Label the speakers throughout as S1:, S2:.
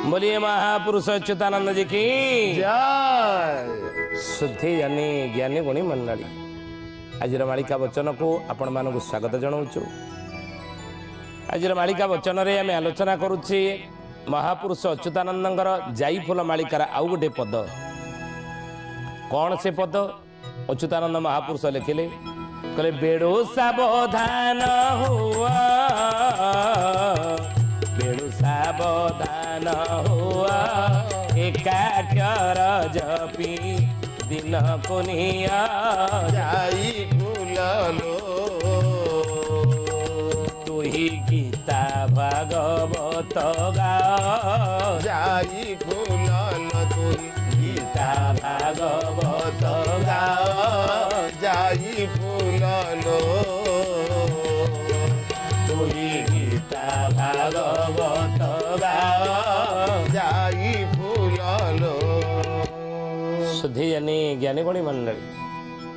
S1: बोलिए महापुरुष अच्युतानंद जी की
S2: जय।
S1: शुद्धि ଜ୍ଞାନୀ ଜ୍ଞାନୀ ଗୁଣୀ ମଣ୍ଡଳୀ, ଆଜିର ମାଳିକା ବଚନକୁ ଆପଣମାନଙ୍କୁ ସ୍ୱାଗତ ଜଣାଉଛୁ। ଆଜିର ମାଳିକା ବଚନରେ ଆମେ ଆଲୋଚନା କରୁଛେ ମହାପୁରୁଷ ଅଚ୍ୟୁତାନନ୍ଦଙ୍କର ଯାଇ ଫୁଲ ମାଳିକାର ଆଉ ଗୋଟେ ପଦ। କ'ଣ ସେ ପଦ? ଅଚ୍ୟୁତାନନ୍ଦ ମହାପୁରୁଷ ଲେଖିଲେ, କହିଲେ ବେଳୁ ସାବଧାନ ହୁଅ, ବେଳୁ ସାବଧାନ ହୁଅ, ଏକାକ୍ଷର ଜପି ଦିନକୁ ନିଅ
S2: ଯାଇ ଫୁଲଲୋ।
S1: ତୁହି ଗୀତା ଭାଗବତ ଗାଅ,
S2: ଯାଇ ଫୁଲଲୋ ତୁହି
S1: ଗୀତା ଭାଗବତ ଗାଅ,
S2: ଯାଇ ଫୁଲଲୋ।
S1: ତୁହି ଗୀତା ଭାଗବତ ଗାଅ,
S2: ଯାଇ ଫୁଲଲୋ।
S1: ସୁଧି ଜ୍ଞାନୀ ଜ୍ଞାନୀ ଗଣି ମଣ୍ଡଳୀ,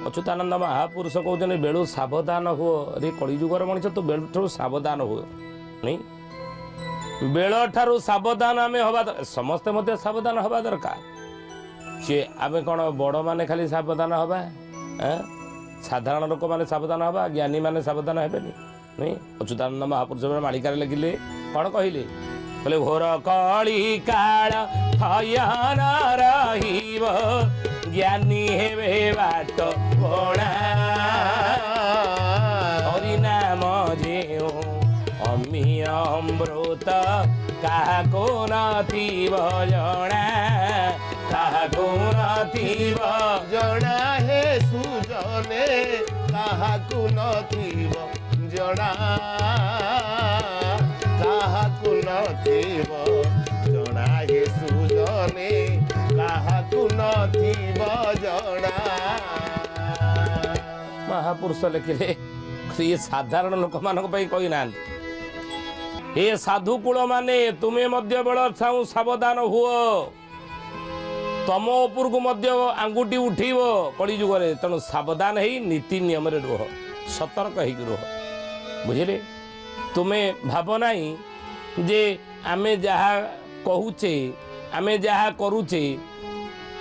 S1: ଅଚ୍ୟୁତାନନ୍ଦ ମହାପୁରୁଷ କହୁଛନ୍ତି ବେଳୁ ସାବଧାନ ହୁଅ। ରେ କଳିଯୁଗର ମଣିଷ, ତୁ ବେଳଠାରୁ ସାବଧାନ ହୁଅ। ନାଇଁ, ବେଳଠାରୁ ସାବଧାନ ଆମେ ହବା, ସମସ୍ତେ ମଧ୍ୟ ସାବଧାନ ହବା ଦରକାର। ସିଏ ଆମେ କ'ଣ ବଡ଼ମାନେ ଖାଲି ସାବଧାନ ହବା, ସାଧାରଣ ଲୋକମାନେ ସାବଧାନ ହବା, ଜ୍ଞାନୀମାନେ ସାବଧାନ ହେବେନି? ନାଇଁ, ଅଚ୍ୟୁତାନନ୍ଦ ମହାପୁରୁଷ ମାଳିକାରେ ଲେଖିଲେ, କ'ଣ କହିଲେ? କହିଲେ ଘୋର କଳି କାଳ ଥୟନ ରହିବ, ଜ୍ଞାନୀ ହେବେ ବାଟ ବଣା। ହରିନାମ ଯେଉଁ ଅମିୟ ଅମୃତ, କାହାକୁ ନଥିବ ଜଣା, କାହାକୁ ନଥିବ
S2: ଜଣା। ହେ ସୁଜନେ, କାହାକୁ ନଥିବ ଜଣା, କାହାକୁ ନଥିବ ଜଣା। ହେ ସୁଜନେ, କାହାକୁ ନଥିବ ଜଣା।
S1: ମହାପୁରୁଷ ଲେଖିଲେ, ଇଏ ସାଧାରଣ ଲୋକମାନଙ୍କ ପାଇଁ କହିନାହାନ୍ତି। ହେ ସାଧୁ କୂଳ ମାନେ, ତୁମେ ମଧ୍ୟ ବେଳ ଥାଉ ସାବଧାନ ହୁଅ। ତମ ଉପରକୁ ମଧ୍ୟ ଆଙ୍ଗୁଠି ଉଠିବ କଳି ଯୁଗରେ। ତେଣୁ ସାବଧାନ ହେଇ ନୀତି ନିୟମରେ ରୁହ, ସତର୍କ ହେଇକି ରୁହ। ବୁଝିଲେ? ତୁମେ ଭାବ ନାହିଁ ଯେ ଆମେ ଯାହା କହୁଛେ, ଆମେ ଯାହା କରୁଛେ,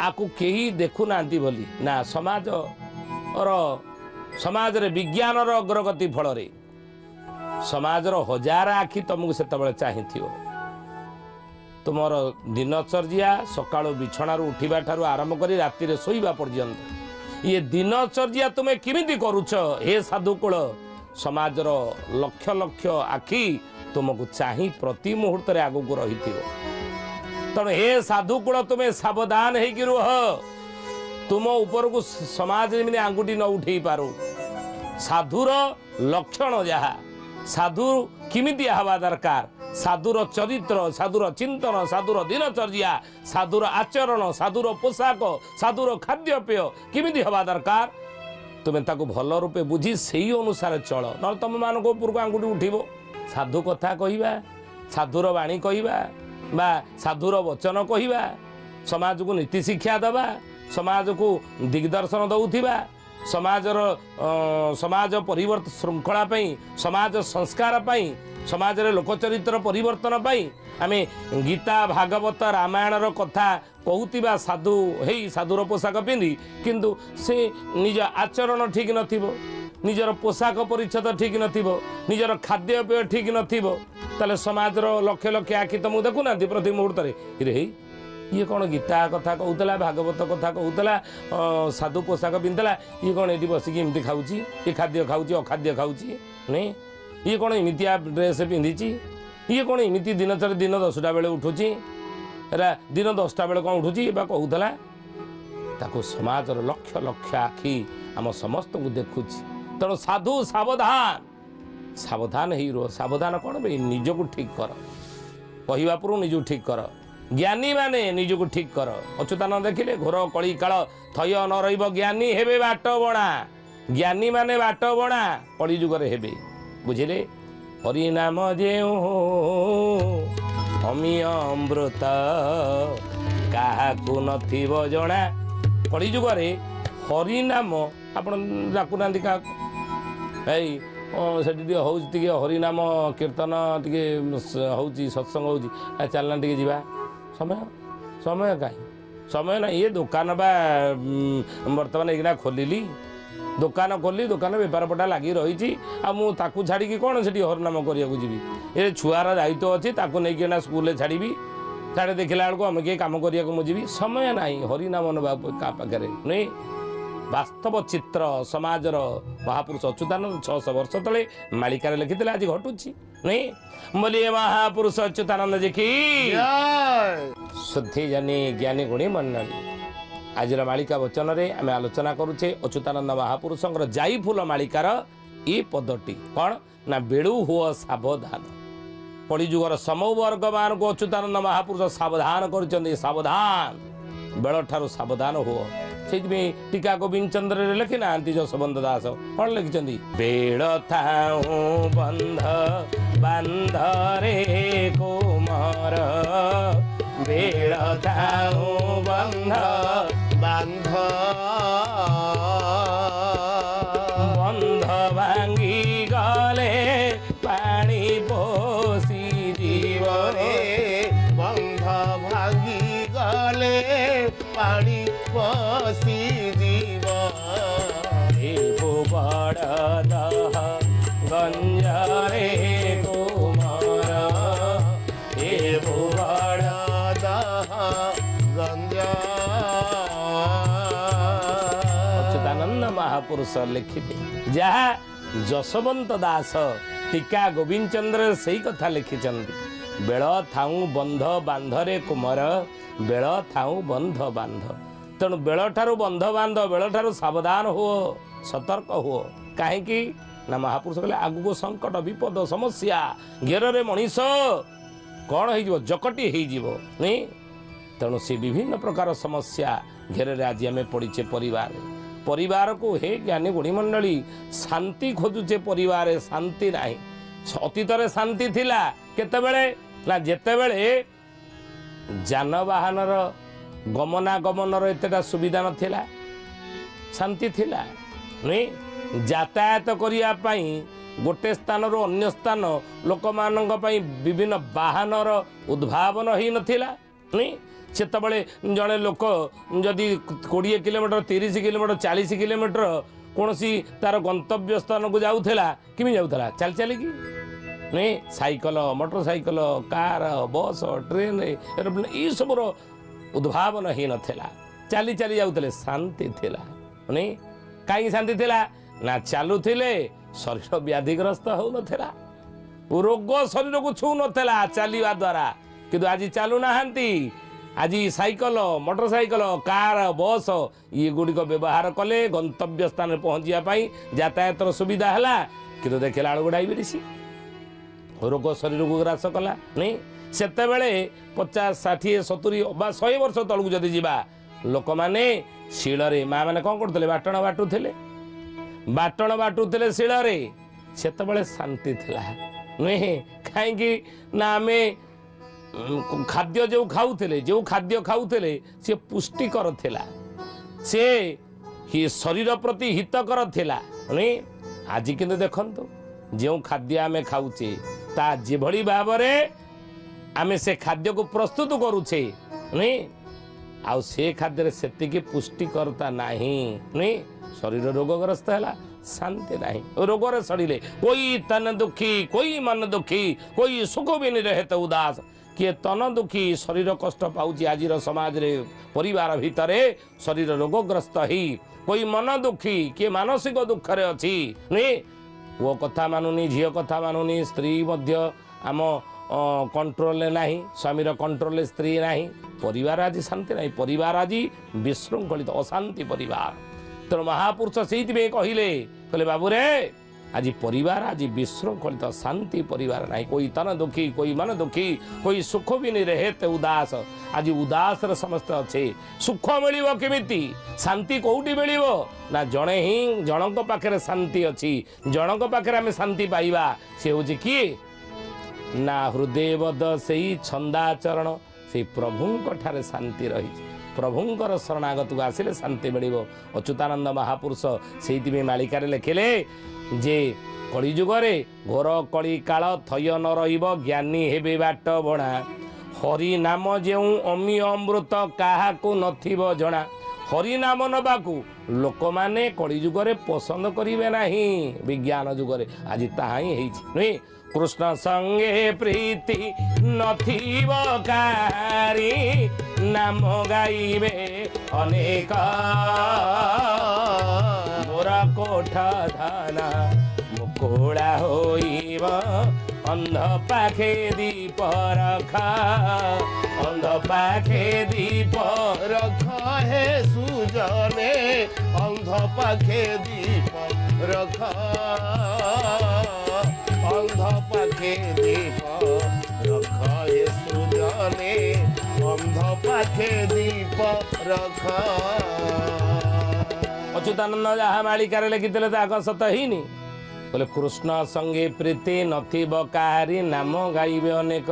S1: ଆକୁ କେହି ଦେଖୁନାହାନ୍ତି ବୋଲି। ନା, ସମାଜର ସମାଜରେ ବିଜ୍ଞାନର ଅଗ୍ରଗତି ଫଳରେ ସମାଜର ହଜାର ଆଖି ତମକୁ ସେତେବେଳେ ଚାହିଁଥିବ। ତୁମର ଦିନଚର୍ଯ୍ୟା ସକାଳୁ ବିଛଣାରୁ ଉଠିବା ଠାରୁ ଆରମ୍ଭ କରି ରାତିରେ ଶୋଇବା ପର୍ଯ୍ୟନ୍ତ, ଇଏ ଦିନଚର୍ଯ୍ୟା ତୁମେ କେମିତି କରୁଛ ହେ ସାଧୁକୂଳ, ସମାଜର ଲକ୍ଷ ଲକ୍ଷ ଆଖି ତୁମକୁ ଚାହିଁ ପ୍ରତି ମୁହୂର୍ତ୍ତରେ ଆଗକୁ ରହିଥିବ। ତେଣୁ ହେ ସାଧୁକୂଳ, ତୁମେ ସାବଧାନ ହେଇକି ରୁହ। ତୁମ ଉପରକୁ ସମାଜ ଯେମିତି ଆଙ୍ଗୁଠି ନ ଉଠେଇ ପାରୁ। ସାଧୁର ଲକ୍ଷଣ ଯାହା, ସାଧୁ କେମିତି ହେବା ଦରକାର, ସାଧୁର ଚରିତ୍ର, ସାଧୁର ଚିନ୍ତନ, ସାଧୁର ଦିନଚର୍ଯ୍ୟା, ସାଧୁର ଆଚରଣ, ସାଧୁର ପୋଷାକ, ସାଧୁର ଖାଦ୍ୟପେୟ କେମିତି ହେବା ଦରକାର, ତୁମେ ତାକୁ ଭଲ ରୂପେ ବୁଝି ସେଇ ଅନୁସାରେ ଚଳ, ନହେଲେ ତମମାନଙ୍କ ଉପରକୁ ଆଙ୍ଗୁଠି ଉଠିବ। ସାଧୁ କଥା କହିବା, ସାଧୁର ବାଣୀ କହିବା ବା ସାଧୁର ବଚନ କହିବା, ସମାଜକୁ ନୀତି ଶିକ୍ଷା ଦେବା, ସମାଜକୁ ଦିଗ୍ଦର୍ଶନ ଦେଉଥିବା, ସମାଜର ସମାଜ ପରିବର୍ତ୍ତନ ଶୃଙ୍ଖଳା ପାଇଁ, ସମାଜ ସଂସ୍କାର ପାଇଁ, ସମାଜରେ ଲୋକଚରିତ୍ର ପରିବର୍ତ୍ତନ ପାଇଁ ଆମେ ଗୀତା ଭାଗବତ ରାମାୟଣର କଥା କହୁଥିବା ସାଧୁ ହେଇ, ସାଧୁର ପୋଷାକ ପିନ୍ଧି, କିନ୍ତୁ ସେ ନିଜ ଆଚରଣ ଠିକ୍ ନଥିବ, ନିଜର ପୋଷାକ ପରିଚ୍ଛଦ ଠିକ୍ ନଥିବ, ନିଜର ଖାଦ୍ୟପେୟ ଠିକ୍ ନଥିବ, ତାହେଲେ ସମାଜର ଲକ୍ଷ ଲକ୍ଷ ଆଖି ତମକୁ ଦେଖୁନାହାନ୍ତି ପ୍ରତି ମୁହୂର୍ତ୍ତରେ। ରେ ହେଇ, ଇଏ କ'ଣ ଗୀତା କଥା କହୁଥିଲା, ଭାଗବତ କଥା କହୁଥିଲା, ସାଧୁ ପୋଷାକ ପିନ୍ଧିଥିଲା, ଇଏ କ'ଣ ଏଇଠି ବସିକି ଏମିତି ଖାଉଛି, ଇଏ ଖାଦ୍ୟ ଖାଉଛି, ଅଖାଦ୍ୟ ଖାଉଛି, ନାଇଁ? ଇଏ କ'ଣ ଏମିତିଆ ଡ୍ରେସ୍ ପିନ୍ଧିଛି, ଇଏ କ'ଣ ଏମିତି ଦିନଚରେ ଦିନ 10ଟା ବେଳେ ଉଠୁଛି, ଏରା ଦିନ 10ଟା ବେଳେ କ'ଣ ଉଠୁଛି ବା କହୁଥିଲା। ତାକୁ ସମାଜର ଲକ୍ଷ ଲକ୍ଷ ଆଖି ଆମ ସମସ୍ତଙ୍କୁ ଦେଖୁଛି। ତେଣୁ ସାଧୁ ସାବଧାନ, ସାବଧାନ ହେଇ ରୁହ। ସାବଧାନ କ'ଣ ପାଇଁ? ନିଜକୁ ଠିକ୍ କର। କହିବା ପୂର୍ବରୁ ନିଜକୁ ଠିକ୍ କର। ଜ୍ଞାନୀମାନେ ନିଜକୁ ଠିକ୍ କର। ଅଚ୍ୟୁତାନନ୍ଦ ଦେଖିଲେ ଘୋର କଳି କାଳ ଥୟ ନ ରହିବ, ଜ୍ଞାନୀ ହେବେ ବାଟ ବଣା। ଜ୍ଞାନୀମାନେ ବାଟ ବଣା କଳି ଯୁଗରେ ହେବେ। ବୁଝିଲେ? ହରିନାମ ଯେଉଁ ଅମିୟ ଅମୃତ, କାହାକୁ ନଥିବ ଜଣା। କଳି ଯୁଗରେ ହରିନାମ ଆପଣ ଡାକୁନାହାନ୍ତି କାହାକୁ, ଏଇ ସେଠି ଟିକେ ହେଉଛି, ଟିକେ ହରିନାମ କୀର୍ତ୍ତନ ଟିକେ ହେଉଛି, ସତ୍ସଙ୍ଗ ହେଉଛି, ଚାଲନା ଟିକେ ଯିବା। ସମୟ ସମୟ କାହିଁ, ସମୟ ନାହିଁ। ଇଏ ଦୋକାନ ବା ବର୍ତ୍ତମାନ ଏଇକିନା ଖୋଲିଲି, ଦୋକାନ ଖୋଲି ଦୋକାନ ବେପାର ପଟା ଲାଗି ରହିଛି, ଆଉ ମୁଁ ତାକୁ ଛାଡ଼ିକି କ'ଣ ସେଠି ହରିନାମ କରିବାକୁ ଯିବି? ଏ ଛୁଆର ଦାୟିତ୍ୱ ଅଛି, ତାକୁ ନେଇକି ଏଇନା ସ୍କୁଲରେ ଛାଡ଼ିବି, ସାଡ଼େ ଦେଖିଲା ବେଳକୁ ଆମେ କିଏ କାମ କରିବାକୁ ମୁଁ ଯିବି, ସମୟ ନାହିଁ ହରିନାମ ନେବା କାହା ପାଖରେ ନୁହେଁ। ବାସ୍ତବ ଚିତ୍ର ସମାଜର ମହାପୁରୁଷ ଅଚ୍ୟୁତାନନ୍ଦ 600 ବର୍ଷ ତଳେ ମାଳିକାରେ ଲେଖିଥିଲେ, ଆଜି ଘଟୁଛି ନୁହେଁ। ବୋଲିଏ ମହାପୁରୁଷ ଅଚ୍ୟୁତାନନ୍ଦ ଯେ କି ଶୁଦ୍ଧି ଜାନି ଜ୍ଞାନୀ ଗୁଣୀ ମଣ୍ଡଳୀ। ଆଜିର ମାଳିକା ବଚନରେ ଆମେ ଆଲୋଚନା କରୁଛେ ଅଚ୍ୟୁତାନନ୍ଦ ମହାପୁରୁଷଙ୍କର ଯାଇ ଫୁଲ ମାଳିକାର ଏ ପଦଟି କ'ଣ ନା, ବେଳୁ ହୁଅ ସାବଧାନ। କଳିଯୁଗର ସମବର୍ଗମାନଙ୍କୁ ଅଚ୍ୟୁତାନନ୍ଦ ମହାପୁରୁଷ ସାବଧାନ କରିଛନ୍ତି, ସାବଧାନ, ବେଳଠାରୁ ସାବଧାନ ହୁଅ। ସେଇଥିପାଇଁ ଟୀକା ଗୋବିନ୍ଦ ଚନ୍ଦ୍ରରେ ଲେଖି ନାହାନ୍ତି ଯଶୋବନ୍ତ ଦାସ, କ'ଣ ଲେଖିଛନ୍ତି? ବେଳ ଥାଉଁ ବନ୍ଧ ବାନ୍ଧରେ କୁମର, ବେଳ ଥାଉଁ ବନ୍ଧ
S2: ବାନ୍ଧ,
S1: ବନ୍ଧ ଭାଙ୍ଗି ଗଲେ ପାଣି ପୋଷି ଯିବ
S2: ରେ, ବନ୍ଧ ଭାଙ୍ଗି ଗଲେ ପାଣି ପଶି ଯିବ,
S1: ବଡ଼ ଦହ ଗଞ୍ଜରେ କୁମର, ଏ ବଡ଼
S2: ଦହ ଗଞ୍ଜ।
S1: ଅଚ୍ୟୁତାନନ୍ଦ ମହାପୁରୁଷ ଲେଖିଲେ ଯାହା, ଯଶୋବନ୍ତ ଦାସ ଟୀକା ଗୋବିନ୍ଦ ଚନ୍ଦ୍ର ସେଇ କଥା ଲେଖିଛନ୍ତି। ବେଳ ଥାଉଁ ବନ୍ଧ ବାନ୍ଧରେ କୁମର, ବେଳ ଥାଉଁ ବନ୍ଧ ବାନ୍ଧ। ତେଣୁ ବେଳଠାରୁ ବନ୍ଧ ବାନ୍ଧ, ବେଳଠାରୁ ସାବଧାନ ହୁଅ, ସତର୍କ ହୁଅ। କାହିଁକି ନା ମହାପୁରୁଷ କହିଲେ ଆଗକୁ ସଙ୍କଟ ବିପଦ ସମସ୍ୟା ଘେରରେ ମଣିଷ କ'ଣ ହେଇଯିବ, ଜକଟି ହେଇଯିବ ନାଇଁ। ତେଣୁ ସେ ବିଭିନ୍ନ ପ୍ରକାର ସମସ୍ୟା ଘେରରେ ଆଜି ଆମେ ପଡ଼ିଛେ। ପରିବାରରେ ପରିବାରକୁ ହେ ଜ୍ଞାନୀ ଗୁଣୀମଣ୍ଡଳୀ, ଶାନ୍ତି ଖୋଜୁଛେ, ପରିବାରରେ ଶାନ୍ତି ନାହିଁ। ଅତୀତରେ ଶାନ୍ତି ଥିଲା କେତେବେଳେ ନା ଯେତେବେଳେ ଯାନବାହନର ଗମନାଗମନର ଏତେଟା ସୁବିଧା ନଥିଲା, ଶାନ୍ତି ଥିଲା ନୁହେଁ। ଯାତାୟାତ କରିବା ପାଇଁ ଗୋଟେ ସ୍ଥାନରୁ ଅନ୍ୟ ସ୍ଥାନ ଲୋକମାନଙ୍କ ପାଇଁ ବିଭିନ୍ନ ବାହନର ଉଦ୍ଭାବନ ହେଇନଥିଲା ନୁହେଁ। ସେତେବେଳେ ଜଣେ ଲୋକ ଯଦି 20 କିଲୋମିଟର, 30 କିଲୋମିଟର, 40 କିଲୋମିଟର କୌଣସି ତାର ଗନ୍ତବ୍ୟ ସ୍ଥାନକୁ ଯାଉଥିଲା, କେମିତି ଯାଉଥିଲା? ଚାଲି ଚାଲିକି ନୁହେଁ। Cycle, motor cycle, car, bus, train, aeroplane ଏଇସବୁର ଉଦ୍ଭାବନ ହେଇନଥିଲା, ଚାଲି ଚାଲି ଯାଉଥିଲେ, ଶାନ୍ତି ଥିଲା ନୁହେଁ। କାହିଁକି ଶାନ୍ତି ଥିଲା ନା ଚାଲୁଥିଲେ ଶରୀର ବ୍ୟାଧିଗ୍ରସ୍ତ ହେଉନଥିଲା, ରୋଗ ଶରୀରକୁ ଛୁଉଁନଥିଲା ଚାଲିବା ଦ୍ୱାରା। କିନ୍ତୁ ଆଜି ଚାଲୁନାହାନ୍ତି, ଆଜି cycle, motor cycle, car, bus ଏଗୁଡ଼ିକ ବ୍ୟବହାର କଲେ ଗନ୍ତବ୍ୟ ସ୍ଥାନରେ ପହଞ୍ଚିବା ପାଇଁ ଯାତାୟାତର ସୁବିଧା ହେଲା, କିନ୍ତୁ ଦେଖିଲା ବେଳକୁ ଡାଇବେଟିସ୍ ରୋଗ ଶରୀରକୁ ଗ୍ରାସ କଲା ନାଇଁ। ସେତେବେଳେ 50, 60, 70 ବା 100 ବର୍ଷ ତଳକୁ ଯଦି ଯିବା, ଲୋକମାନେ ଶିଳରେ, ମା ମାନେ କ'ଣ କରୁଥିଲେ? ବାଟଣ ବାଟୁଥିଲେ, ବାଟଣ ବାଟୁଥିଲେ ଶିଳରେ। ସେତେବେଳେ ଶାନ୍ତି ଥିଲା ନୁହେଁ। କାହିଁକି ନା ଆମେ ଖାଦ୍ୟ ଯେଉଁ ଖାଉଥିଲେ, ଯେଉଁ ଖାଦ୍ୟ ଖାଉଥିଲେ ସେ ପୁଷ୍ଟିକର ଥିଲା, ସେ ଶରୀର ପ୍ରତି ହିତକର ଥିଲା ନୁହେଁ। ଆଜି କିନ୍ତୁ ଦେଖନ୍ତୁ ଯେଉଁ ଖାଦ୍ୟ ଆମେ ଖାଉଛେ ତା ଯେଭଳି ଭାବରେ ଆମେ ସେ ଖାଦ୍ୟକୁ ପ୍ରସ୍ତୁତ କରୁଛେ ନୁହେଁ, ଆଉ ସେ ଖାଦ୍ୟରେ ସେତିକି ପୁଷ୍ଟିକରତା ନାହିଁ ନୁହେଁ। ଶରୀର ରୋଗଗ୍ରସ୍ତ ହେଲା, ଶାନ୍ତି ନାହିଁ, ରୋଗରେ ସଢ଼ିଲେ। କୋଇ ତନ ଦୁଃଖୀ କୋଇ ମନ ଦୁଃଖୀ କୋଇ ସୁଖ ବିନି ରହେତ ଉଦାସ। କିଏ ତନ ଦୁଃଖୀ, ଶରୀର କଷ୍ଟ ପାଉଛି ଆଜିର ସମାଜରେ, ପରିବାର ଭିତରେ ଶରୀର ରୋଗଗ୍ରସ୍ତ ହେଇ, କୋଇ ମନ ଦୁଃଖୀ, କିଏ ମାନସିକ ଦୁଃଖରେ ଅଛି ନୁହେଁ, ପୁଅ କଥା ମାନୁନି, ଝିଅ କଥା ମାନୁନି, ସ୍ତ୍ରୀ ମଧ୍ୟ ଆମ କଣ୍ଟ୍ରୋଲରେ ନାହିଁ, ସ୍ୱାମୀର କଣ୍ଟ୍ରୋଲରେ ସ୍ତ୍ରୀ ନାହିଁ, ପରିବାର ଆଜି ଶାନ୍ତି ନାହିଁ, ପରିବାର ଆଜି ବିଶୃଙ୍ଖଳିତ, ଅଶାନ୍ତି ପରିବାର। ତେଣୁ ମହାପୁରୁଷ ସେଇଥିପାଇଁ କହିଲେ, କହିଲେ ବାବୁରେ ଆଜି ପରିବାର ଆଜି ବିଶୃଙ୍ଖଳିତ, ଶାନ୍ତି ପରିବାର ନାହିଁ। କୋଇ ତନ ଦୁଃଖୀ କୋଇ ମନ ଦୁଃଖୀ କୋଇ ସୁଖ ବି ନି ରହେତେ ଉଦାସ। ଆଜି ଉଦାସରେ ସମସ୍ତେ ଅଛେ। ସୁଖ ମିଳିବ କେମିତି? ଶାନ୍ତି କୋଉଠି ମିଳିବ? ନା ଜଣେ ହିଁ, ଜଣଙ୍କ ପାଖରେ ଶାନ୍ତି ଅଛି, ଜଣଙ୍କ ପାଖରେ ଆମେ ଶାନ୍ତି ପାଇବା। ସେ ହେଉଛି କିଏ? ନା ହୃଦୟବଦ ସେଇ ଛନ୍ଦାଚରଣ, ସେଇ ପ୍ରଭୁଙ୍କ ଠାରେ ଶାନ୍ତି ରହିଛି। ପ୍ରଭୁଙ୍କର ଶରଣାଗତକୁ ଆସିଲେ ଶାନ୍ତି ମିଳିବ। ଅଚ୍ୟୁତାନନ୍ଦ ମହାପୁରୁଷ ସେଇଥିପାଇଁ ମାଳିକାରେ ଲେଖିଲେ ଯେ କଳିଯୁଗରେ ଘୋର କଳି କାଳ ଥୟ ନ ରହିବ, ଜ୍ଞାନୀ ହେବେ ବାଟ ବଣା, ହରି ନାମ ଯେଉଁ ଅମୀୟ ଅମୃତ କାହାକୁ ନଥିବ ଜଣା। ହରିନାମ ନେବାକୁ ଲୋକମାନେ କଳିଯୁଗରେ ପସନ୍ଦ କରିବେ ନାହିଁ, ବିଜ୍ଞାନ ଯୁଗରେ ଆଜି ତାହା ହିଁ ହେଇଛି ନୁହେଁ। କୃଷ୍ଣ ସଙ୍ଗେ ପ୍ରୀତି ନଥିବ କାରି, ନାମ ଗାଇବେ ଅନେକ। ମୋର କୋଠ ଧନ ମୁକୁଳା ହୋଇବ, ଅନ୍ଧ ପାଖେ ଦୀପ ରଖ, ଅନ୍ଧ ପାଖେ ଦୀପ
S2: ରଖ ହେ ସୁଜନେ, ଅନ୍ଧ ପାଖେ ଦୀପ ରଖ, ଅନ୍ଧ ପାଖେ ଦୀପ ରଖ ହେ ସୁଜନେ, ଅନ୍ଧ ପାଖେ ଦୀପ ରଖ।
S1: ଅଚ୍ୟୁତାନନ୍ଦ ଯାହା ମାଳିକାରେ ଲେଖିଥିଲେ ତାହା କଣ ସତ ହେଇନି? ବୋଲେ କୃଷ୍ଣ ସଙ୍ଗେ ପ୍ରୀତି ନଥିବ କାହାରି, ନାମ ଗାଇବେ ଅନେକ।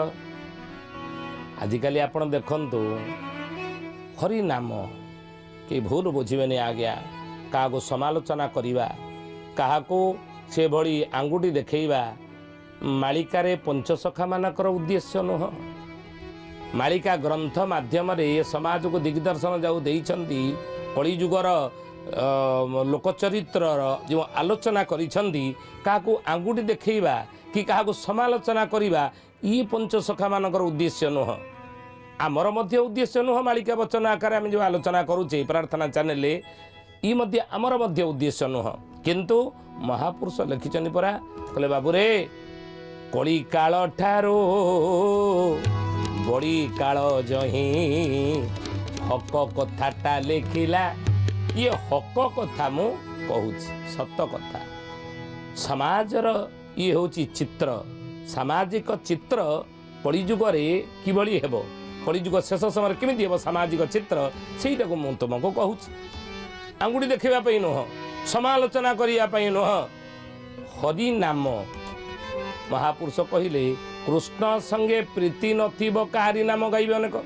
S1: ଆଜିକାଲି ଆପଣ ଦେଖନ୍ତୁ ହରି ନାମ, କେହି ଭୁଲ ବୁଝିବେନି ଆଜ୍ଞା, କାହାକୁ ସମାଲୋଚନା କରିବା, କାହାକୁ ସେଭଳି ଆଙ୍ଗୁଠି ଦେଖେଇବା ମାଳିକାରେ ପଞ୍ଚସଖାମାନଙ୍କର ଉଦ୍ଦେଶ୍ୟ ନୁହଁ। ମାଳିକା ଗ୍ରନ୍ଥ ମାଧ୍ୟମରେ ଏ ସମାଜକୁ ଦିଗ୍ଦର୍ଶନ ଯେଉଁ ଦେଇଛନ୍ତି, କଳିଯୁଗର ଲୋକଚରିତ୍ରର ଯେଉଁ ଆଲୋଚନା କରିଛନ୍ତି, କାହାକୁ ଆଙ୍ଗୁଠି ଦେଖେଇବା କି କାହାକୁ ସମାଲୋଚନା କରିବା ଇ ପଞ୍ଚସଖାମାନଙ୍କର ଉଦ୍ଦେଶ୍ୟ ନୁହଁ। ଆମର ମଧ୍ୟ ଉଦ୍ଦେଶ୍ୟ ନୁହଁ। ମାଳିକା ବଚନ ଆକାରରେ ଆମେ ଯେଉଁ ଆଲୋଚନା କରୁଛେ ପ୍ରାର୍ଥନା ଚ୍ୟାନେଲରେ, ଇ ମଧ୍ୟ ଆମର ମଧ୍ୟ ଉଦ୍ଦେଶ୍ୟ ନୁହଁ। କିନ୍ତୁ ମହାପୁରୁଷ ଲେଖିଛନ୍ତି ପରା, କହିଲେ ବାବୁରେ କଳିକାଳ ଠାରୁ ବଳି କାଳ ଜହିଁ ହକ କଥାଟା ଲେଖିଲା। ଇଏ ହକ କଥା ମୁଁ କହୁଛି, ସତ କଥା। ସମାଜର ଇଏ ହେଉଛି ଚିତ୍ର, ସାମାଜିକ ଚିତ୍ର କଳିଯୁଗରେ କିଭଳି ହେବ, କଳିଯୁଗ ଶେଷ ସମୟରେ କେମିତି ହେବ ସାମାଜିକ ଚିତ୍ର, ସେଇଟାକୁ ମୁଁ ତୁମକୁ କହୁଛି। ଆଙ୍ଗୁଠି ଦେଖିବା ପାଇଁ ନୁହଁ, ସମାଲୋଚନା କରିବା ପାଇଁ ନୁହଁ। ହରି ନାମ ମହାପୁରୁଷ କହିଲେ କୃଷ୍ଣ ସଙ୍ଗେ ପ୍ରୀତି ନଥିବ କାହାରି, ନାମ ଗାଇବେ ଅନେକ।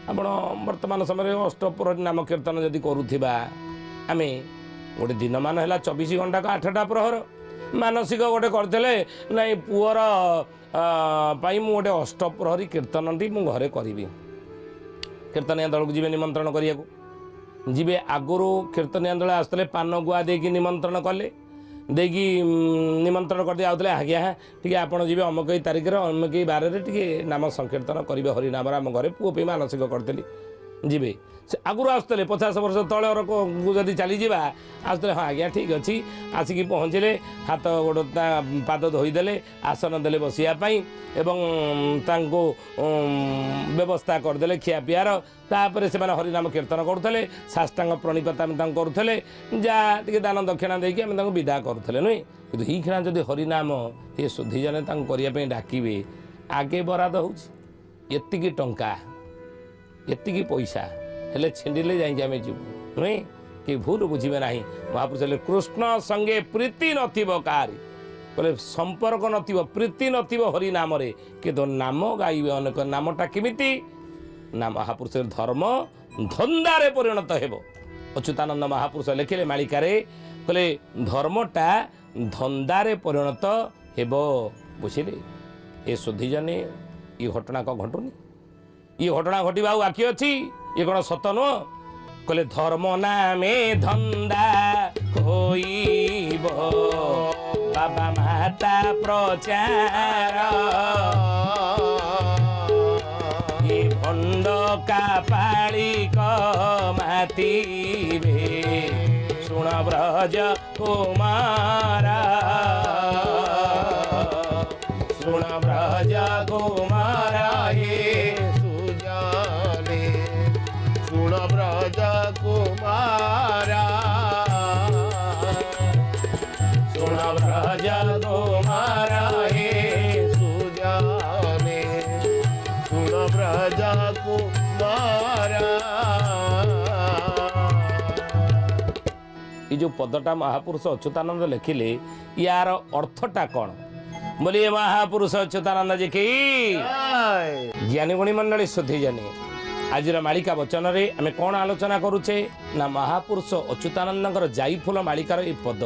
S1: ଆପଣ ବର୍ତ୍ତମାନ ସମୟରେ ଅଷ୍ଟପ୍ରହରୀ ନାମ କୀର୍ତ୍ତନ ଯଦି କରୁଥିବା, ଆମେ ଗୋଟେ ଦିନମାନ ହେଲା 24 ଘଣ୍ଟାକୁ 8ଟା ପ୍ରହର ମାନସିକ ଗୋଟେ କରିଥିଲେ, ନାଇଁ ପୁଅର ପାଇଁ ମୁଁ ଗୋଟେ ଅଷ୍ଟପ୍ରହରୀ କୀର୍ତ୍ତନଟି ମୁଁ ଘରେ କରିବି। କୀର୍ତ୍ତନିଆ ଦଳକୁ ଯିବେ ନିମନ୍ତ୍ରଣ କରିବାକୁ ଯିବେ। ଆଗରୁ କୀର୍ତ୍ତନିଆ ଦଳ ଆସୁଥିଲେ, ପାନ ଗୁଆ ଦେଇକି ନିମନ୍ତ୍ରଣ କଲେ, ଦେଇକି ନିମନ୍ତ୍ରଣ କରିଦେଇ ଆଉଥିଲେ, ଆଜ୍ଞା ଟିକେ ଆପଣ ଯିବେ ଅମୁକ ଏଇ ତାରିଖରେ ଅମୁକ ଏଇ ବାରରେ ଟିକେ ନାମ ସଂକୀର୍ତ୍ତନ କରିବେ ହରିନାମର, ଆମ ଘରେ ପୁଅ ପାଇଁ ମାନସିକ କରିଥିଲି, ଯିବେ। ସେ ଆଗରୁ ଆସୁଥିଲେ 50 ବର୍ଷ ତଳର ଯଦି ଚାଲିଯିବା, ଆସୁଥିଲେ, ହଁ ଆଜ୍ଞା ଠିକ୍ ଅଛି। ଆସିକି ପହଞ୍ଚିଲେ, ହାତ ଗୋଡ଼ ତା ପାଦ ଧୋଇଦେଲେ, ଆସନ ଦେଲେ ବସିବା ପାଇଁ ଏବଂ ତାଙ୍କୁ ବ୍ୟବସ୍ଥା କରିଦେଲେ ଖିଆପିଆର। ତାପରେ ସେମାନେ ହରିନାମ କୀର୍ତ୍ତନ କରୁଥିଲେ, ସାଷ୍ଟାଙ୍ଗ ପ୍ରଣିପାତ ଆମେ ତାଙ୍କୁ କରୁଥିଲେ, ଯାହା ଟିକେ ଦାନ ଦକ୍ଷିଣା ଦେଇକି ଆମେ ତାଙ୍କୁ ବିଦା କରୁଥିଲେ ନୁହେଁ। କିନ୍ତୁ ଏଇକ୍ଷଣା ଯଦି ହରିନାମ ଏ ସୁଧିଜନେ ତାଙ୍କୁ କରିବା ପାଇଁ ଡାକିବେ, ଆଗେ ବରାଦ ହେଉଛି ଏତିକି ଟଙ୍କା ଏତିକି ପଇସା ହେଲେ ଛିଣ୍ଡିଲେ ଯାଇକି ଆମେ ଯିବୁ ନୁହେଁ। କି ଭୁଲ ବୁଝିବେ ନାହିଁ। ମହାପୁରୁଷ ହେଲେ କୃଷ୍ଣ ସଙ୍ଗେ ପ୍ରୀତି ନଥିବ କାହାରି, ବୋଲେ ସମ୍ପର୍କ ନଥିବ, ପ୍ରୀତି ନଥିବ ହରି ନାମରେ, କିନ୍ତୁ ନାମ ଗାଇବେ ଅନେକ। ନାମଟା କେମିତି ନା ମହାପୁରୁଷ ଧର୍ମ ଧନ୍ଦାରେ ପରିଣତ ହେବ। ଅଚ୍ୟୁତାନନ୍ଦ ମହାପୁରୁଷ ଲେଖିଲେ ମାଳିକାରେ, କହିଲେ ଧର୍ମଟା ଧନ୍ଦାରେ ପରିଣତ ହେବ। ବୁଝିଲେ ଏ ସୁଧିଜନେ, ଏ ଘଟଣା କ'ଣ ଘଟୁନି? ଇଏ ଘଟଣା ଘଟିବା ଆଉ ବାକି ଅଛି? ଇଏ କ'ଣ ସତ ନୁହଁ? କହିଲେ ଧର୍ମ ନାମେ ଧନ୍ଦା ହୋଇବ, ବାବା ମାତା ପ୍ରଚାର, ଏ ଭଣ୍ଡ କାପାଳିକ ମାତିବେ, ଶୁଣ ବ୍ରଜ କୁମାର, ଶୁଣ ବ୍ରଜ କୁମାର
S2: ହେ ସୁଜାନେ, ଶୁଣ ବ୍ରଜ କୁମାର,
S1: ଶୁଣ ବ୍ରଜ କୁମାର ହେ
S2: ସୁଜାନେ, ଶୁଣ ବ୍ରଜ କୁମାର।
S1: ଏ ଯେଉଁ ପଦଟା ମହାପୁରୁଷ ଅଚ୍ୟୁତାନନ୍ଦ ଲେଖିଲେ, ୟାର ଅର୍ଥଟା କ'ଣ ବୋଲି ମହାପୁରୁଷ ଅଚ୍ୟୁତାନନ୍ଦ ଯେ କି ଜ୍ଞାନୀ ଗୁଣୀ ମଣ୍ଡଳୀ ସୁଧୀ ଜାନି, ଆଜିର ମାଳିକା ବଚନରେ ଆମେ କ'ଣ ଆଲୋଚନା କରୁଛେ ନା ମହାପୁରୁଷ ଅଚ୍ୟୁତାନନ୍ଦଙ୍କର ଜାଇଫୁଲ ମାଳିକାର ଏ ପଦ,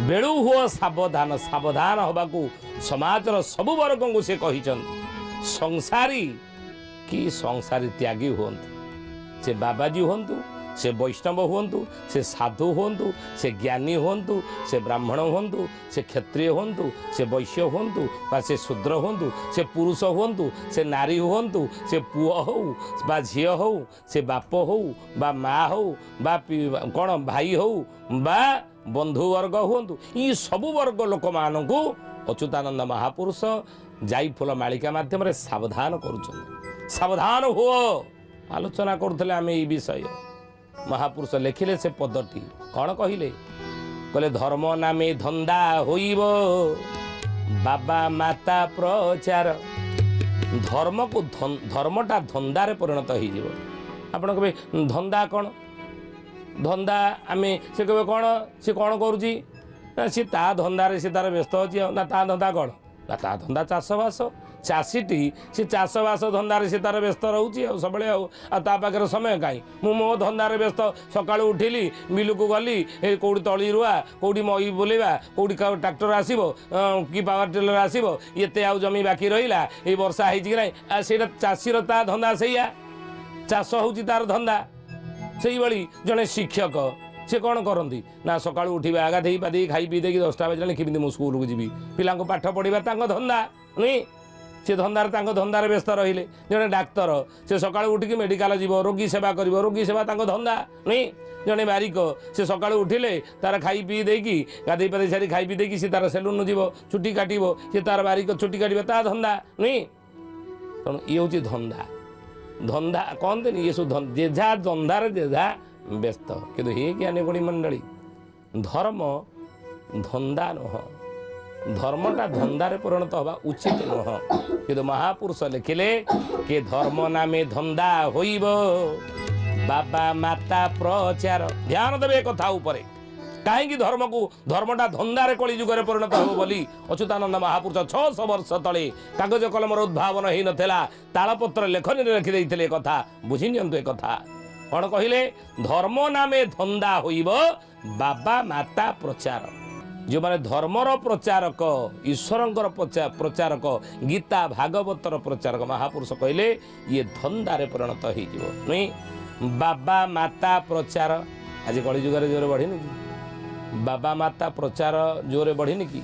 S1: ବେଳୁ ହୁଅ ସାବଧାନ। ସାବଧାନ ହେବାକୁ ସମାଜର ସବୁ ବର୍ଗଙ୍କୁ ସେ କହିଛନ୍ତି, ସଂସାରୀ କି ସଂସାରୀ ତ୍ୟାଗୀ ହୁଅନ୍ତୁ, ସେ ବାବାଜୀ ହୁଅନ୍ତୁ, ସେ ବୈଷ୍ଣବ ହୁଅନ୍ତୁ, ସେ ସାଧୁ ହୁଅନ୍ତୁ, ସେ ଜ୍ଞାନୀ ହୁଅନ୍ତୁ, ସେ ବ୍ରାହ୍ମଣ ହୁଅନ୍ତୁ, ସେ କ୍ଷତ୍ରିୟ ହୁଅନ୍ତୁ, ସେ ବୈଶ୍ୟ ହୁଅନ୍ତୁ ବା ସେ ଶୂଦ୍ର ହୁଅନ୍ତୁ, ସେ ପୁରୁଷ ହୁଅନ୍ତୁ, ସେ ନାରୀ ହୁଅନ୍ତୁ, ସେ ପୁଅ ହଉ ବା ଝିଅ ହଉ, ସେ ବାପ ହଉ ବା ମା ହଉ ବା କ'ଣ ଭାଇ ହଉ ବା ବନ୍ଧୁବର୍ଗ ହୁଅନ୍ତୁ, ଏ ସବୁ ବର୍ଗ ଲୋକମାନଙ୍କୁ ଅଚ୍ୟୁତାନନ୍ଦ ମହାପୁରୁଷ ଯାଇଫୁଲ ମାଳିକା ମାଧ୍ୟମରେ ସାବଧାନ କରୁଛନ୍ତି। ସାବଧାନ ହୁଅ। ଆଲୋଚନା କରୁଥିଲେ ଆମେ ଏଇ ବିଷୟ। ମହାପୁରୁଷ ଲେଖିଲେ ସେ ପଦଟି କ'ଣ କହିଲେ? କହିଲେ ଧର୍ମ ନାମେ ଧନ୍ଦା ହୋଇବ, ବାବା ମାତା ପ୍ରଚାର। ଧର୍ମକୁ ଧର୍ମଟା ଧନ୍ଦାରେ ପରିଣତ ହେଇଯିବ। ଆପଣ କହିବେ ଧନ୍ଦା କ'ଣ? ଧନ୍ଦା ଆମେ ସେ କହିବେ କ'ଣ, ସେ କ'ଣ କରୁଛି? ନା ସେ ତା ଧନ୍ଦାରେ ସେ ତାର ବ୍ୟସ୍ତ ଅଛି। ଆଉ ନା ତା ଧନ୍ଦା କ'ଣ? ନା ତା ଧନ୍ଦା ଚାଷବାସ। ଚାଷୀଟି ସେ ଚାଷବାସ ଧନ୍ଦାରେ ସେ ତାର ବ୍ୟସ୍ତ ରହୁଛି ଆଉ ସବୁବେଳେ, ଆଉ ଆଉ ତା ପାଖରେ ସମୟ କାହିଁ? ମୁଁ ମୋ ଧନ୍ଦାରେ ବ୍ୟସ୍ତ। ସକାଳୁ ଉଠିଲି, ବିଲକୁ ଗଲି, ଏ କେଉଁଠି ତଳି ରୁଆ, କେଉଁଠି ମଇ ବୁଲେଇବା, କେଉଁଠି ଟ୍ରାକ୍ଟର ଆସିବ କି ପାୱାର ଟିଲର ଆସିବ, ଏତେ ଆଉ ଜମି ବାକି ରହିଲା, ଏଇ ବର୍ଷା ହେଇଛି କି ନାହିଁ, ଆଉ ସେଇଟା ଚାଷୀର ତା ଧନ୍ଦା ସେଇଆ, ଚାଷ ହେଉଛି ତାର ଧନ୍ଦା। ସେଇଭଳି ଜଣେ ଶିକ୍ଷକ ସେ କ'ଣ କରନ୍ତି ନା ସକାଳୁ ଉଠିବେ, ଗାଧେଇ ପାଧେଇ ଖାଇ ପିଇ ଦେଇକି 10ଟା ବାଜିଲାଣି, କେମିତି ମୁଁ ସ୍କୁଲକୁ ଯିବି, ପିଲାଙ୍କୁ ପାଠ ପଢ଼ିବା ତାଙ୍କ ଧନ୍ଦା ନୁହେଁ? ସେ ଧନ୍ଦାରେ ତାଙ୍କ ଧନ୍ଦାରେ ବ୍ୟସ୍ତ ରହିଲେ। ଜଣେ ଡାକ୍ତର ସେ ସକାଳୁ ଉଠିକି ମେଡ଼ିକାଲ ଯିବ, ରୋଗୀ ସେବା କରିବ, ରୋଗୀ ସେବା ତାଙ୍କ ଧନ୍ଦା ନୁହେଁ? ଜଣେ ବାରିକ ସେ ସକାଳୁ ଉଠିଲେ ତାର ଖାଇ ପିଇ ଦେଇକି ଗାଧେଇ ପାଧେଇ ସାରି ଖାଇ ପିଇ ଦେଇକି ସେ ତାର ସେଲୁନ ଯିବ, ଚୁଟି କାଟିବ, ସେ ତାର ବାରିକ ଚୁଟି କାଟିବ, ତା ଧନ୍ଦା ନୁହେଁ? ତେଣୁ ଇଏ ହେଉଛି ଧନ୍ଦା। ଧନ୍ଦା କହନ୍ତିନି, ଇଏ ସବୁ ଯେଝା ଧନ୍ଦାରେ ଯେଝା ବ୍ୟସ୍ତ। କିନ୍ତୁ ହେ ଜ୍ଞାନୀ ଗୁଣୀ ମଣ୍ଡଳୀ, ଧର୍ମ ଧନ୍ଦା ନୁହଁ, ଧର୍ମଟା ଧନ୍ଦାରେ ପରିଣତ ହେବା ଉଚିତ ନୁହଁ। କିନ୍ତୁ ମହାପୁରୁଷ ଲେଖିଲେ କି ଧର୍ମ ନାମେ ଧନ୍ଦା ହୋଇବ, ବାବା ମାତା ପ୍ରଚାର। ଧ୍ୟାନ ଦେବେ ଏ କଥା ଉପରେ, କାହିଁକି ଧର୍ମକୁ ଧର୍ମଟା ଧନ୍ଦାରେ କଳି ଯୁଗରେ ପରିଣତ ହେବ ବୋଲି ଅଚ୍ୟୁତାନନ୍ଦ ମହାପୁରୁଷ 600 ବର୍ଷ ତଳେ କାଗଜ କଲମର ଉଦ୍ଭାବନ ହେଇନଥିଲା, ତାଳପତ୍ର ଲେଖନୀରେ ଲେଖିଦେଇଥିଲେ। ଏ କଥା ବୁଝି ନିଅନ୍ତୁ। ଏ କଥା କ'ଣ କହିଲେ? ଧର୍ମ ନାମେ ଧନ୍ଦା ହୋଇବ, ବାବା ମାତା ପ୍ରଚାର। ଯେଉଁମାନେ ଧର୍ମର ପ୍ରଚାରକ, ଈଶ୍ୱରଙ୍କର ପ୍ରଚାରକ, ଗୀତା ଭାଗବତର ପ୍ରଚାରକ, ମହାପୁରୁଷ କହିଲେ ଇଏ ଧନ୍ଦାରେ ପରିଣତ ହେଇଯିବ ନୁହେଁ? ବାବା ମାତା ପ୍ରଚାର ଆଜି କଳି ଯୁଗରେ ଜୋରେ ବଢ଼ିନି କି? ବାବା ମାତା ପ୍ରଚାର ଜୋରେ ବଢ଼ିନି କି?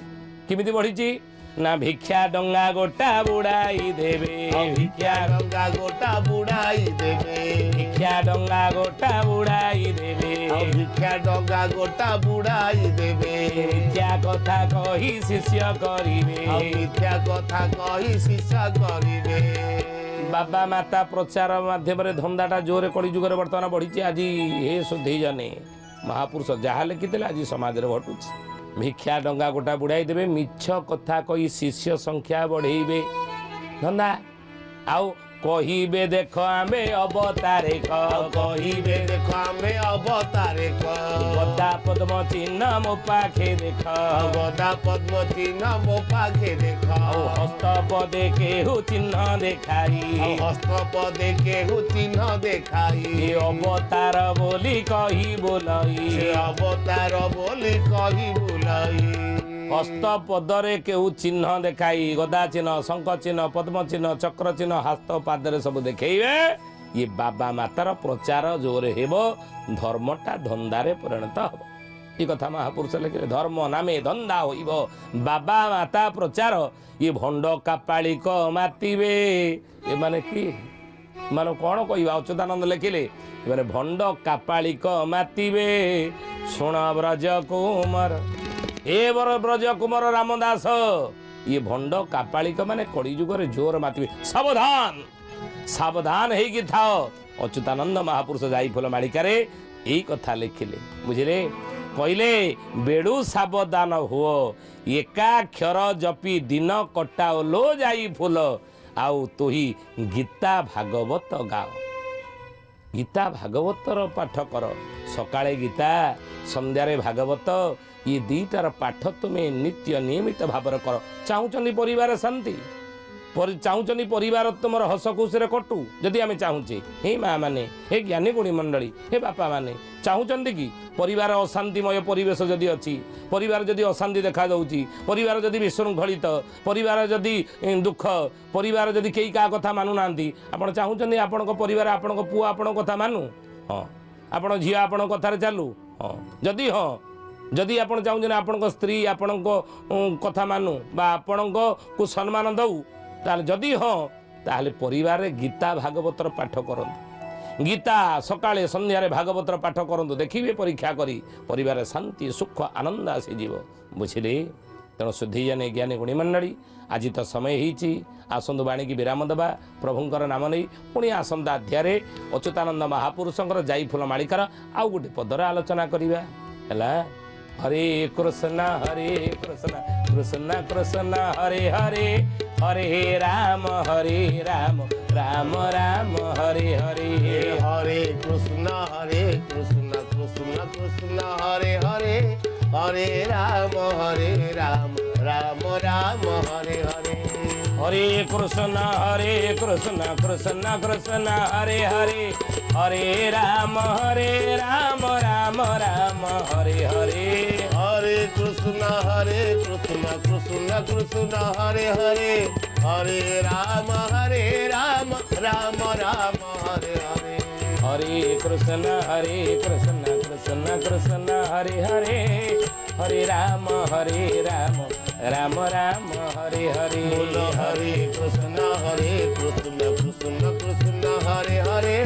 S1: କେମିତି ବଢ଼ିଛି ନା ଭିକ୍ଷା ଡଙ୍ଗା ଗୋଟା ବୁଡ଼ାଇ ଦେବେ,
S2: ଭିକ୍ଷା ଡଙ୍ଗା ଗୋଟା ବୁଡ଼ାଇ ଦେବେ,
S1: ଭିକ୍ଷା ଡଙ୍ଗା ଗୋଟା ବୁଡ଼ାଇ ଦେବେ,
S2: ଭିକ୍ଷା ଡଙ୍ଗା ଗୋଟା ବୁଡ଼ାଇ ଦେବେ,
S1: ମିଥ୍ୟା କଥା କହି ଶିଷ୍ୟ କରିବେ,
S2: ମିଥ୍ୟା କଥା କହି ଶିଷ୍ୟ କରିବେ।
S1: ବାବା ମାତା ପ୍ରଚାର ମାଧ୍ୟମରେ ଧନ୍ଦାଟା ଜୋରେ କଳି ଯୁଗରେ ବର୍ତ୍ତମାନ ବଢ଼ିଛି। ଆଜି ହେ ସୁଧି ଜନେ, ମହାପୁରୁଷ ଯାହା ଲେଖିଥିଲେ ଆଜି ସମାଜରେ ଘଟୁଛି। ଭିକ୍ଷା ଡଙ୍ଗା ଗୋଟା ବୁଡ଼ାଇ ଦେବେ, ମିଛ କଥା କହି ଶିଷ୍ୟ ସଂଖ୍ୟା ବଢ଼େଇବେ, ଧନ୍ଦା। ଆଉ କହିବେ ଦେଖ ଆମେ ଅବତାରେକ,
S2: କହିବେ ଦେଖ ଆମେ ଅବତାରେକ,
S1: ଗଦା ପଦ୍ମ ଚିହ୍ନ ମୋ ପାଖେ ଦେଖ,
S2: ଗଦା ପଦ୍ମ ଚିହ୍ନ ମୋ ପାଖେ ଦେଖ,
S1: ଆଉ ହସ୍ତ ପଦେ କେହୁ ଚିହ୍ନ ଦେଖାଇ,
S2: ହସ୍ତ ପଦେ କେହୁ ଚିହ୍ନ ଦେଖାଇ,
S1: ଅବତାର ବୋଲି କହି ବୋଲଇ,
S2: ଅବତାର ବୋଲି କହି ବୋଲଇ।
S1: ହସ୍ତ ପଦରେ କେଉଁ ଚିହ୍ନ ଦେଖାଇ, ଗଦା ଚିହ୍ନ, ଶଙ୍ଖ ଚିହ୍ନ, ପଦ୍ମ ଚିହ୍ନ, ଚକ୍ର ଚିହ୍ନ, ହାତ ପାଦରେ ସବୁ ଦେଖେଇବେ। ଇଏ ବାବା ମାତାର ପ୍ରଚାର ଜୋରେ ହେବ, ଧର୍ମଟା ଧନ୍ଦାରେ ପରିଣତ ହେବ। ଏ କଥା ମହାପୁରୁଷ ଲେଖିଲେ, ଧର୍ମ ନାମେ ଧନ୍ଦା ହୋଇବ, ବାବା ମାତା ପ୍ରଚାର, ଇଏ ଭଣ୍ଡ କାପାଳିକ ମାତିବେ। ଏମାନେ କି, ଏମାନେ କ'ଣ କହିବା? ଅଚ୍ୟୁତାନନ୍ଦ ଲେଖିଲେ ଏମାନେ ଭଣ୍ଡ କାପାଳିକ ମାତିବେ। ଶୁଣ ବ୍ରଜ କୁମର, ଏ ବର ବ୍ରଜ କୁମର ରାମଦାସ, ଇଏ ଭଣ୍ଡ କାପାଳିକ ମାନେ କଳି ଯୁଗରେ ଜୋର ମାତିବେ। ସାବଧାନ, ସାବଧାନ ହେଇକି ଥାଅ। ଅଚ୍ୟୁତାନନ୍ଦ ମହାପୁରୁଷ ଯାଇ ଫୁଲ ମାଳିକାରେ ଏଇ କଥା ଲେଖିଲେ, ବୁଝିଲେ? କହିଲେ ବେଳୁ ସାବଧାନ ହୁଅ, ଏକାକ୍ଷର ଜପି ଦିନ କଟାଓ ଲୋ ଯାଇ ଫୁଲ, ଆଉ ତୁହି ଗୀତା ଭାଗବତ ଗାଅ। ଗୀତା ଭାଗବତର ପାଠ କର, ସକାଳେ ଗୀତା, ସନ୍ଧ୍ୟାରେ ଭାଗବତ, ଇଏ ଦୁଇଟାର ପାଠ ତୁମେ ନିତ୍ୟ ନିୟମିତ ଭାବରେ କର। ଚାହୁଁଛନ୍ତି ପରିବାର ଶାନ୍ତି, ଚାହୁଁଛନ୍ତି ପରିବାର ତୁମର ହସ ଖୁସିରେ କଟୁ? ଯଦି ଆମେ ଚାହୁଁଛେ, ହେ ମା ମାନେ, ହେ ଜ୍ଞାନୀ ଗୁଣୀ ମଣ୍ଡଳୀ, ହେ ବାପା ମାନେ, ଚାହୁଁଛନ୍ତି କି ପରିବାର ଅଶାନ୍ତିମୟ ପରିବେଶ ଯଦି ଅଛି, ପରିବାର ଯଦି ଅଶାନ୍ତି ଦେଖାଦେଉଛି, ପରିବାର ଯଦି ବିଶୃଙ୍ଖଳିତ, ପରିବାର ଯଦି ଦୁଃଖ, ପରିବାର ଯଦି କେହି କାହା କଥା ମାନୁନାହାନ୍ତି, ଆପଣ ଚାହୁଁଛନ୍ତି ଆପଣଙ୍କ ପରିବାର, ଆପଣଙ୍କ ପୁଅ ଆପଣଙ୍କ କଥା ମାନୁ? ହଁ। ଆପଣ ଝିଅ ଆପଣଙ୍କ କଥାରେ ଚାଲୁ? ହଁ। ଯଦି ହଁ, ଯଦି ଆପଣ ଚାହୁଁଛନ୍ତି ଆପଣଙ୍କ ସ୍ତ୍ରୀ ଆପଣଙ୍କ କଥା ମାନୁ ବା ଆପଣଙ୍କକୁ ସମ୍ମାନ ଦେଉ, ତାହେଲେ ଯଦି ହଁ, ତାହେଲେ ପରିବାରରେ ଗୀତା ଭାଗବତର ପାଠ କରନ୍ତୁ। ଗୀତା ସକାଳେ ସନ୍ଧ୍ୟାରେ ଭାଗବତର ପାଠ କରନ୍ତୁ, ଦେଖିବେ ପରୀକ୍ଷା କରି ପରିବାରରେ ଶାନ୍ତି ସୁଖ ଆନନ୍ଦ ଆସିଯିବ। ବୁଝିଲେ? ତେଣୁ ଶୁଦ୍ଧି ଜାନେ ଜ୍ଞାନୀ ଗୁଣୀ ମଣ୍ଡଳୀ, ଆଜି ତ ସମୟ ହେଇଛି, ଆସନ୍ତୁ ବାଣୀକି ବିରାମ ଦେବା ପ୍ରଭୁଙ୍କର ନାମ ନେଇ। ପୁଣି ଆସନ୍ତା ଅଧ୍ୟାୟରେ ଅଚ୍ୟୁତାନନ୍ଦ ମହାପୁରୁଷଙ୍କର ଯାଇ ଫୁଲ ମାଳିକାର ଆଉ ଗୋଟେ ପଦର ଆଲୋଚନା କରିବା। ହେଲା। ହରେ କୃଷ୍ଣ ହରେ କୃଷ୍ଣ କୃଷ୍ଣ କୃଷ୍ଣ ହରେ ହରେ, ହରେ ରାମ ହରେ ରାମ ରାମ ରାମ ହରେ ହରେ।
S2: ହରେ କୃଷ୍ଣ ହରେ କୃଷ୍ଣ କୃଷ୍ଣ କୃଷ୍ଣ ହରେ ହରେ, ହରେ ରାମ ହରେ ରାମ ରାମ ରାମ ହରେ ହରେ।
S1: ହରେ କୃଷ୍ଣ ହରେ କୃଷ୍ଣ କୃଷ୍ଣ କୃଷ୍ଣ ହରେ ହରେ, ହରେ ରାମ ହରେ ରାମ ରାମ ରାମ ହରେ ହରେ।
S2: ହରେ କୃଷ୍ଣ ହରେ କୃଷ୍ଣ କୃଷ୍ଣ କୃଷ୍ଣ ହରେ ହରେ, ହରେ ରାମ ହରେ ରାମ ରାମ ରାମ ହରେ ହରେ।
S1: ହରେ କୃଷ୍ଣ ହରେ କୃଷ୍ଣ କୃଷ୍ଣ କୃଷ୍ଣ ହରେ ହରେ, ହରେ ରାମ ହରେ ରାମ ରାମ ରାମ ହରେ ହରେ।
S2: ବୋଲ ହରେ କୃଷ୍ଣ ହରେ କୃଷ୍ଣ କୃଷ୍ଣ କୃଷ୍ଣ ହରେ ହରେ,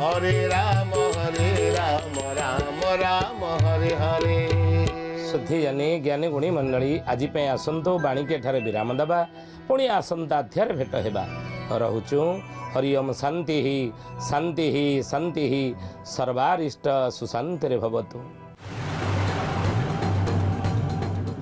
S2: ହରେ ରାମ ହରେ ରାମ ରାମ ରାମ ହରେ ହରେ।
S1: ଶୁଦ୍ଧି ଜାନି ଜ୍ଞାନୀ ଗୁଣୀ ମଣ୍ଡଳୀ, ଆଜି ପାଇଁ ଆସନ୍ତୁ ବାଣୀକି ଏଠାରେ ବିରାମ ଦେବା। ପୁଣି ଆସନ୍ତା ଅଧ୍ୟାୟରେ ଭେଟ ହେବା। ରହୁଛୁ। ହରି ଓମ୍। ଶାନ୍ତି ଶାନ୍ତି ଶାନ୍ତି। ସର୍ବାରିଷ୍ଟ ସୁଶାନ୍ତିରେ ଭବତୁ।